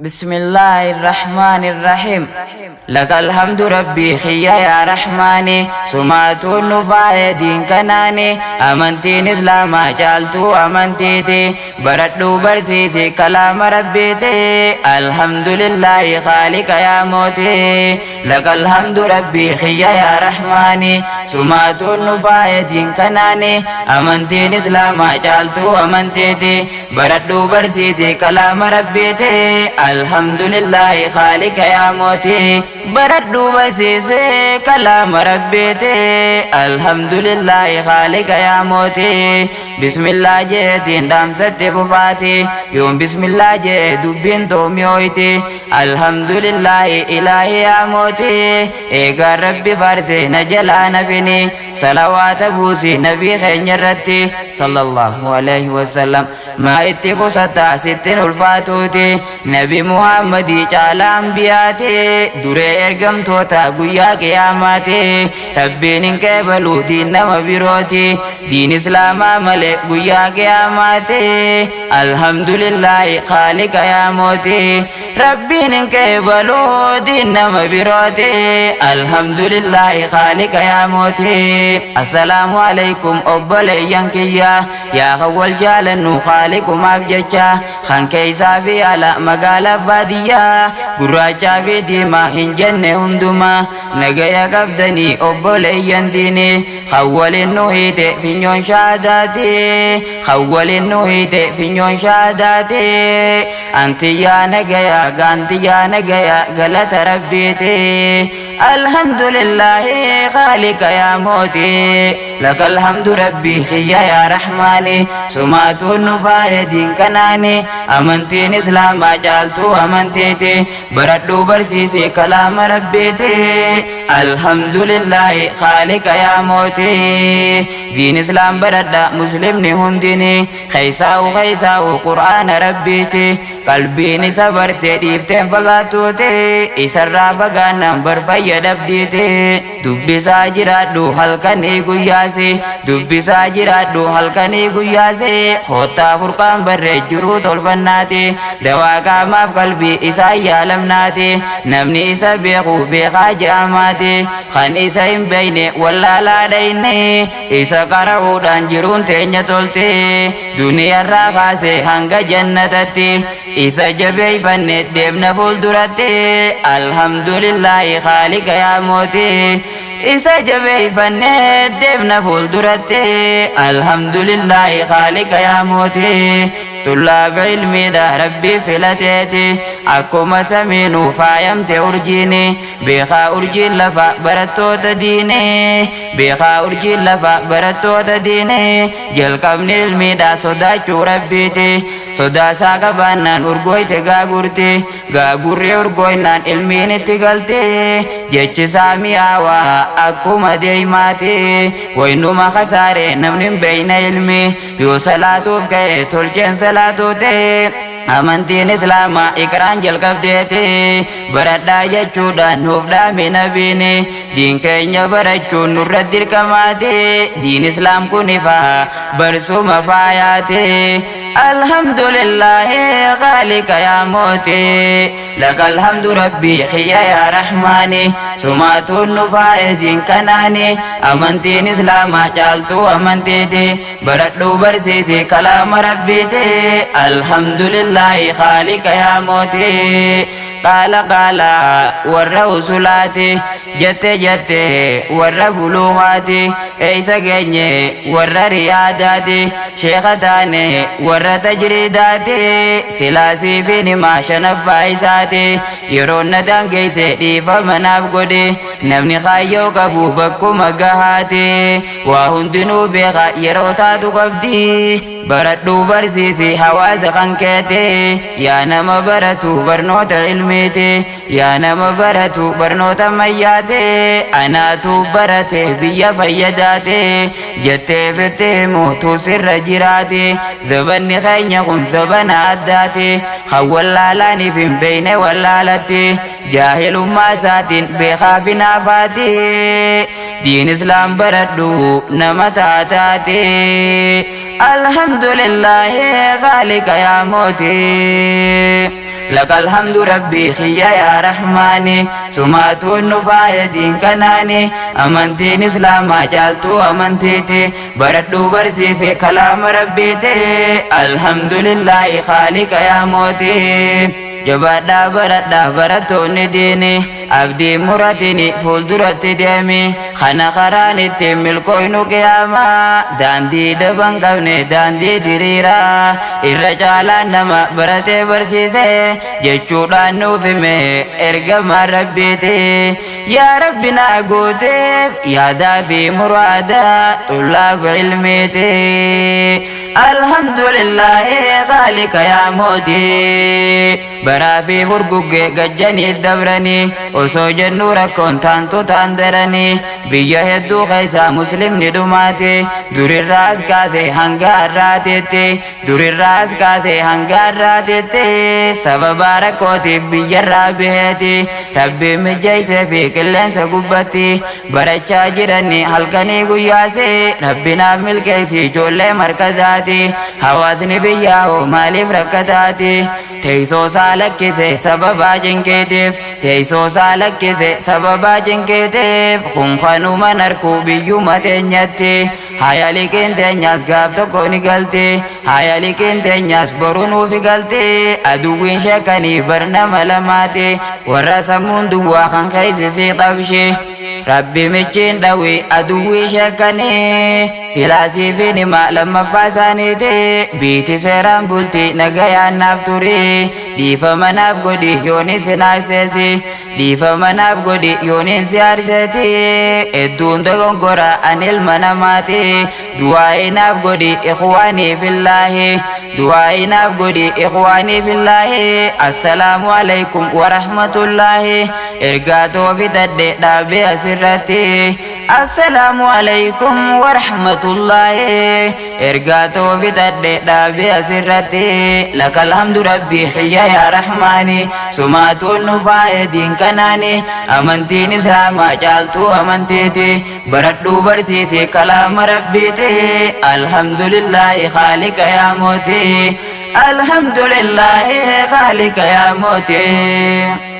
بسم الله الرحمن الرحيم لك الحمد ربي خيا يا رحماني سمعت النفاية دين كناني أمنتين إسلاما جالتو أمنتيتي بردو برسيسي كلام ربيتي الحمد لله خالق يا موتي لك الحمد ربي خيا يا رحماني سمعت النفاية دين كناني أمنتين إسلاما جالتو أمنتيتي بردو برسيسي كلام ربيتي الحمد لله خالق يا موتي بردو برسيسي كلام ربيتي الحمد لله خالق يا موتي بسم الله جيتين دام ست ففاتي يوم بسم الله جي دبين توميويتي الحمد لله إلهي يا موتي إيقا ربي فارسي نجلا نبني صلوات بوسي نبي خينيرتي صلى الله عليه وسلم ما اتقو ستا ستين الفاتوتي نبي محمد چالام بياتي دري ارقم توتا قويا قياماتي ربي ننكبلو دين نما بيروتي دين اسلام ملك قويا قياماتي الحمد لله خالق يا موتي ربي ننكبلو دين نما بيروتي الحمد لله خالق يا موتي السلام عليكم أبلي ينكيا يا خول جالنو خالق ما بجتا خان كيسا في على مقالة بادية قراجة في ديما هنجن هندما نجايا قبدني أبلي ينديني خول النهيت في نيون شهاداتي خول النهيت في نيون شهاداتي أنت يا نجايا قانت يا نجايا غلط ربيتي الحمد لله خالق يا موتي لك الحمد ربي خيا يا رحماني سمعت النفاية دين كناني أمنتين إسلام جالتو أمنتيتي بردو برسيسي كلام ربيتي الحمد لله خالق يا موتي دين إسلام برد مسلم هندني خيساو خيساو قرآن ربيتي قلبي نسبرتي ديفتين فقاتوتي إسرى فقانا برفيا دبديتي دبسا جرادو halkanii guyyaase dubbisaa jiraadhu halkanii guyyaase kottaa furqaan barree jiruu tolfannaati dawaa qaamaaf qalbii isaa yaalamnaati namni isa beeku beekaa je'amaati kan isa hin beeyne wallaalaa dhayne isa qara'uudhaan jiruun teenya tolte duniyarraa kaase hanga jannatatti isa jabeeyfanne deemna fuulduratti alhamdulillaahi khaaliqa yaa mootii isa jabeeyfanne deemna fuulduratti alhamdulillaahi khaaliqa yaa mootii طلاب علمي ده ربي فلتيتي أكما سمينو فايمت أرجيني بيخا أرجي لفا برتو تديني بيخا أرجي لفا برتو تديني جلقبني علمي ده صداچو ربيتي صدا ساقا بانان أرغويت غاغورتي غاغوري أرغوينان علمين تغلتي جيتش سامي آوا أكما ديماتي وإنما خساري نمنم بين علمي يو صلاة فكي تلجن salaatuuti amantiin islaamaa iqraan jalqabdeeti baradhaa jechuudhaan nuuf dhaame nabiini diin keenya barachuun nurra dirqamaati diin islaam kun ifa barsuma faayaati alhamdulillaahi khaaliqa yaa mooti laka alhamdu rabbii khiyya yaa rahmaani sumaatuun nu faaye diin kanaani amantiin islaamaa caaltuu amantiiti baradhuu barsiisi kalaama rabbiiti alhamdulillaahi khaaliqa yaa mooti قال قال والرسولاتي جت جت والربلوغاتي اي ثقيني والرياداتي شيختاني والتجريداتي سلاسي فيني ما شنف فايساتي يرون دانجيسي دي فمناف قدي نمني خايو قبو بكو مقهاتي وهندنو بيغا يروتا قبدي بردو برسيسي حواس خنكتي يا نما برتو برنوت علميتي يا نما برتو برنوت مياتي أنا تو برتي بيا فيداتي جتي فتي موتو سر جراتي ذبني خين قم ذبن عداتي خول لالاني في بين ولالتي جاهل ما ساتين بخاف نافاتي دين اسلام بردو نمتاتاتي الحمد لله خالق يا موتي. Lakal hamdu rabbii kiyya yaa rahmaani, sumaatuun nu faaya diin kanaani. Amantiin islaamaa caaltuu amantiiti, baradhuu barsiise kalaama rabbiiti. Alhamdulillaahi khaaliqa yaa mootii. Jabaadhaa baradhaa barattoonni diini, abdii muratini fuulduratti deemi. Kana karaan ittiin milkooynu qiyaamaa, daandii daban qabne daandii diriiraa. Irra caalaan nama baratee barsiise jechuudhaan nuuf hime ergamaan rabbiiti. Yaa rabbi naa guuteef yaadaa fi muraada xullaaba ilmiiti. Alhamdulillaahi khaalika yaa mootii. Baraa fi furgugge gajjanii dabranii, osoo jennuu rakkoon taantu taan daranii. Biyya hedduu keessaa muslimni dhumaati, durirraa as kaase hanga har'aatitti, durirraa as kaase hanga har'aatitti. Sababa rakkootiif biyyarraa baheeti, rabbiin mijeessee fi qilleensa gubbatti barachaa jiranii halkanii guyyaase. Rabbi naaf milkeessi ijoollee markazaati. Hawaasni biyyaa hoo maaliif rakkataati? Teessoo isaa lakkise sababaa cinqeetiif, teessoo isaa lakkise sababaa cinqeetiif. Kun kanuman harkuu biyyuma teenyatti. Haya liqiin teenyaas gaaf tokko ni galti, haya liqiin teenyaas boru nuufi galti. Aduwwiin sheekanii bar nama lamaati, warra sammuun duwwaa kan keeysisii qabshi. Rabbi michiin dhawi aduwwii sheekanii, silaasii fi nima lammaffaa isaaniiti. Biiti seeraan bulti nagayaan naaf turi, dhiifama naaf godhi yooni sinaarseesi, dhiifama naaf godhi yooniin si aarseeti. Hedduun dogongora an ilma namaati, du'aa'ii naaf godhi ikhwaanii fillaahi, du'aa'ii naaf godhi ikhwaanii fillaahi. Assalaamu alaikum warahmatullaahi. Ergaa too fitadhe dhaabee asirratti. Assalaamu alaikum warahmatullaahi. Ergaa too fitadhe dhaabee asirratti. Lakal hamdu rabbii kiyya yaa rahmaani, sumaatuun nu faaya diin kanaani. Amantiin islaamaa caaltuu amantiiti, baradhuu barsiisi kalaama rabbiiti. Alhamdulillaahi khaalika yaa mootii. Alhamdulillaahi khaalika yaa mootii.